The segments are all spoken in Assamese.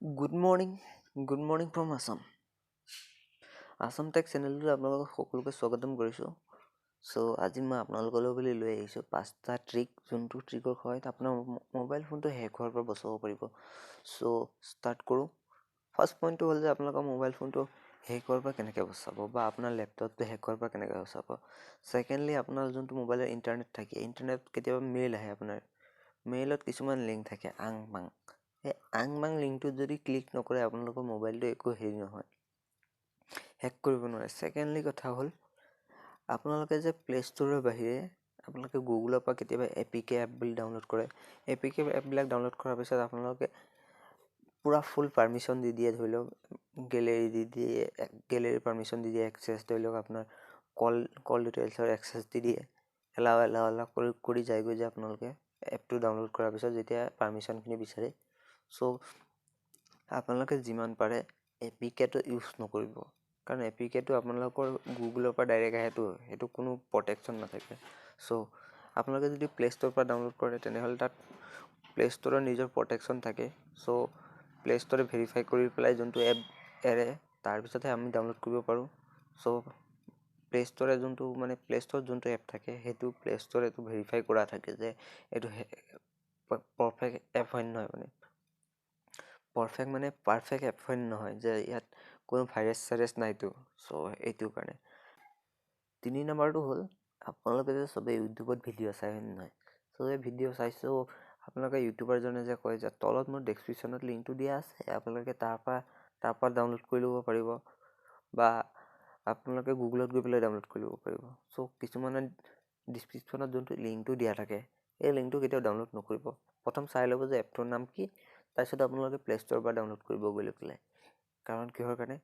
Good morning, good morning from Assam. Assam tech চেনেলটোত আপোনালোকক সকলোকে স্বাগতম কৰিছোঁ। চ' আজি মই আপোনালোকলৈ বুলি লৈ আহিছোঁ পাঁচটা ট্ৰিক, যোনটো ট্ৰিকৰ সহায়ত আপোনাৰ মোবাইল ফোনটো হেক হোৱাৰ পৰা বচাব পাৰিব। চ' ষ্টাৰ্ট কৰোঁ। ফাৰ্ষ্ট পইণ্টটো হ'ল যে আপোনালোকৰ মোবাইল ফোনটো হেক হোৱাৰ পৰা কেনেকৈ বচাব বা আপোনাৰ লেপটপটো হেক হোৱাৰ পৰা কেনেকৈ বচাব। ছেকেণ্ডলি, আপোনাৰ যোনটো মোবাইলৰ ইণ্টাৰনেট থাকে, ইণ্টাৰনেট কেতিয়াবা মেইল আহে, আপোনাৰ মেইলত কিছুমান লিংক থাকে আং বাং। সেই আং বাং লিংকটোত যদি ক্লিক নকৰে, আপোনালোকৰ মোবাইলটো একো হেৰি নহয়, হেক কৰিব নোৱাৰে। ছেকেণ্ডলি কথা হ'ল, আপোনালোকে যে প্লে' ষ্ট'ৰৰ বাহিৰে আপোনালোকে গুগলৰ পৰা কেতিয়াবা এপিকে এপ বুলি ডাউনলোড কৰে। এপিকে এপবিলাক ডাউনলোড কৰাৰ পিছত আপোনালোকে পূৰা ফুল পাৰ্মিশ্যন দি দিয়ে। ধৰি লওক গেলেৰী দি দিয়ে, গেলেৰী পাৰ্মিশ্যন দি দিয়ে, এক্সেছ, ধৰি লওক আপোনাৰ কল ডিটেইলছৰ এক্সেছ দি দিয়ে, এলাও এলাও এলাও কৰি কৰি যায়গৈ যে আপোনালোকে এপটো ডাউনলোড কৰাৰ পিছত যেতিয়া পাৰ্মিশ্যনখিনি বিচাৰে। চ' আপোনালোকে যিমান পাৰে এপিকেটো ইউজ নকৰিব, কাৰণ এপিকেটো আপোনালোকৰ গুগলৰ পৰা ডাইৰেক্ট আহেতো, সেইটো কোনো প্ৰটেকশ্যন নাথাকে। চ' আপোনালোকে যদি প্লে' ষ্ট'ৰৰ পৰা ডাউনলোড কৰে, তেনেহ'লে তাত প্লে' ষ্ট'ৰৰ নিজৰ প্ৰটেকশ্যন থাকে। চ' প্লে' ষ্ট'ৰে ভেৰিফাই কৰি পেলাই যোনটো এপ এৰে, তাৰপিছতহে আমি ডাউনলোড কৰিব পাৰোঁ। চ' প্লে' ষ্ট'ৰে যোনটো, মানে প্লে' ষ্ট'ৰত যোনটো এপ থাকে, সেইটো প্লে' ষ্ট'ৰে এইটো ভেৰিফাই কৰা থাকে যে এইটো পাৰফেক্ট এপ হয় নহয়, মানে পাৰফেক্ট, মানে পাৰফেক্ট এপ হয় নহয়, যে ইয়াত কোনো ভাইৰাছ চাইৰাছ নাইতো। চ' এইটো কাৰণে। 3 নম্বৰটো হ'ল, আপোনালোকে যে চবেই ইউটিউবত ভিডিঅ' চাই হয় নহয়? চবেই ভিডিঅ' চাইছোঁ। আপোনালোকে ইউটিউবাৰজনে যে কয় যে তলত মোৰ ডেছক্ৰিপশ্যনত লিংকটো দিয়া আছে, আপোনালোকে তাৰ পৰা ডাউনলোড কৰি ল'ব পাৰিব বা আপোনালোকে গুগলত গৈ পেলাই ডাউনলোড কৰি ল'ব পাৰিব। চ' কিছুমানে ডিছক্ৰিপশ্যনত যোনটো লিংকটো দিয়া থাকে, এই লিংকটো কেতিয়াও ডাউনলোড নকৰিব। প্ৰথম চাই ল'ব যে এপটোৰ নাম কি, তাৰপিছত আপোনালোকে প্লে' ষ্ট'ৰৰ পৰা ডাউনলোড কৰিব গৈ লৈ পেলাই। কাৰণ কিহৰ কাৰণে?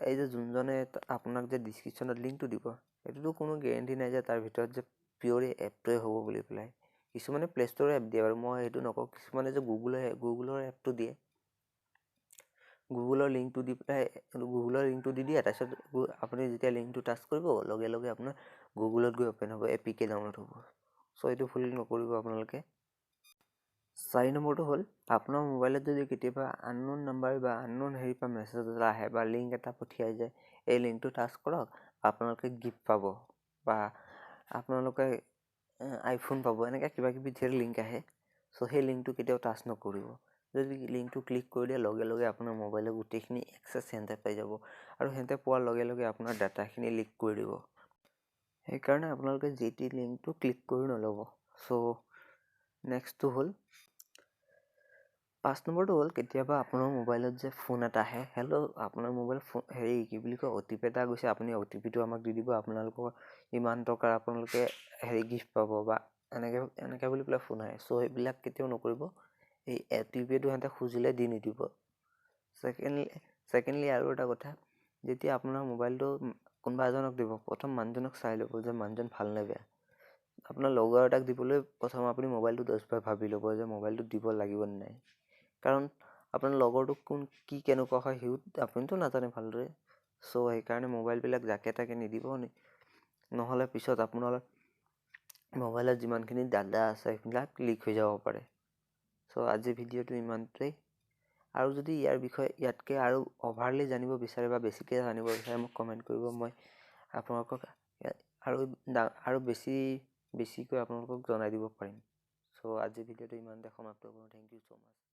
এই যে যোনজনে আপোনাক যে ডিছক্ৰিপশ্যনত লিংকটো দিব, সেইটোতো কোনো গেৰেণ্টি নাই যে তাৰ ভিতৰত যে পিয়'ৰ এপটোৱে হ'ব বুলি পেলাই। কিছুমানে প্লে' ষ্ট'ৰৰ এপ দিয়ে বাৰু, মই সেইটো নকওঁ। কিছুমানে যে গুগলৰ এপটো দিয়ে, গুগলৰ লিংকটো দি পেলাই, গুগলৰ লিংকটো দি দিয়ে। তাৰপিছত আপুনি যেতিয়া লিংকটো টাচ কৰিব, লগে লগে আপোনাৰ গুগলত গৈ অ'পেন হ'ব, এপিকে ডাউনলোড হ'ব। চ' এইটো ভুল নকৰিব আপোনালোকে। 4 নম্বৰটো হ'ল, আপোনাৰ মোবাইলত যদি কেতিয়াবা আননোন নাম্বাৰ বা আননোন হেৰিৰ পৰা মেছেজ এটা আহে বা লিংক এটা পঠিয়াই যায়, এই লিংকটো টাচ কৰক, আপোনালোকে গিফ্ট পাব বা আপোনালোকে আইফোন পাব, এনেকৈ কিবা কিবি ধেৰ লিংক আহে। চ' সেই লিংকটো কেতিয়াও টাচ নকৰিব। যদি লিংকটো ক্লিক কৰি দিয়ে, লগে লগে আপোনাৰ মোবাইলৰ গোটেইখিনি এক্সেছ সিহঁতে পাই যাব আৰু সিহঁতে পোৱাৰ লগে লগে আপোনাৰ ডাটাখিনি লিক কৰি দিব। সেইকাৰণে আপোনালোকে যি টি লিংকটো ক্লিক কৰি নল'ব। চ' নেক্সটটো হ'ল, 5 নম্বৰটো হ'ল, কেতিয়াবা আপোনাৰ মোবাইলত যে ফোন এটা আহে, হেল্ল', আপোনাৰ মোবাইল ফোন হেৰি কি বুলি কয়, অ'টিপি এটা গৈছে, আপুনি অ'টিপিটো আমাক দি দিব, আপোনালোকৰ ইমান টকাৰ আপোনালোকে হেৰি গিফ্ট পাব বা এনেকৈ এনেকৈ বুলি পেলাই ফোন আহে। চ' সেইবিলাক কেতিয়াও নকৰিব। এই অ'টিপিটো সিহঁতে খুজিলে দি নিদিব। ছেকেণ্ডলি আৰু এটা কথা, যেতিয়া আপোনাৰ মোবাইলটো কোনোবা এজনক দিব, প্ৰথম মানুহজনক চাই ল'ব যে মানুহজন ভাল নে বেয়া। আপোনাৰ লগৰ এটাক দিবলৈ প্ৰথম আপুনি মোবাইলটো 10 বাৰ ভাবি ল'ব যে মোবাইলটো দিব লাগিব নে নাই। কাৰণ আপোনাৰ লগৰটো কোন, কি কেনেকুৱা হয়, সিও আপুনিতো নাজানে ভালদৰে। চ' সেইকাৰণে মোবাইলবিলাক যাকে তাকে নিদিব, নহ'লে পিছত আপোনাৰ মোবাইলত যিমানখিনি ডাটা আছে, সেইবিলাক লিক হৈ যাব পাৰে। চ' আজিৰ ভিডিঅ'টো ইমানটোৱেই। আৰু যদি ইয়াৰ বিষয়ে ইয়াতকৈ আৰু অভাৰলি জানিব বিচাৰে বা বেছিকৈ জানিব বিচাৰে, মোক কমেণ্ট কৰিব। মই আপোনালোকক আৰু আৰু বেছি বেছিকৈ আপোনালোকক জনাই দিব পাৰিম। চ' আজিৰ ভিডিঅ'টো ইমানতে সমাপ্ত কৰোঁ। Thank you so much.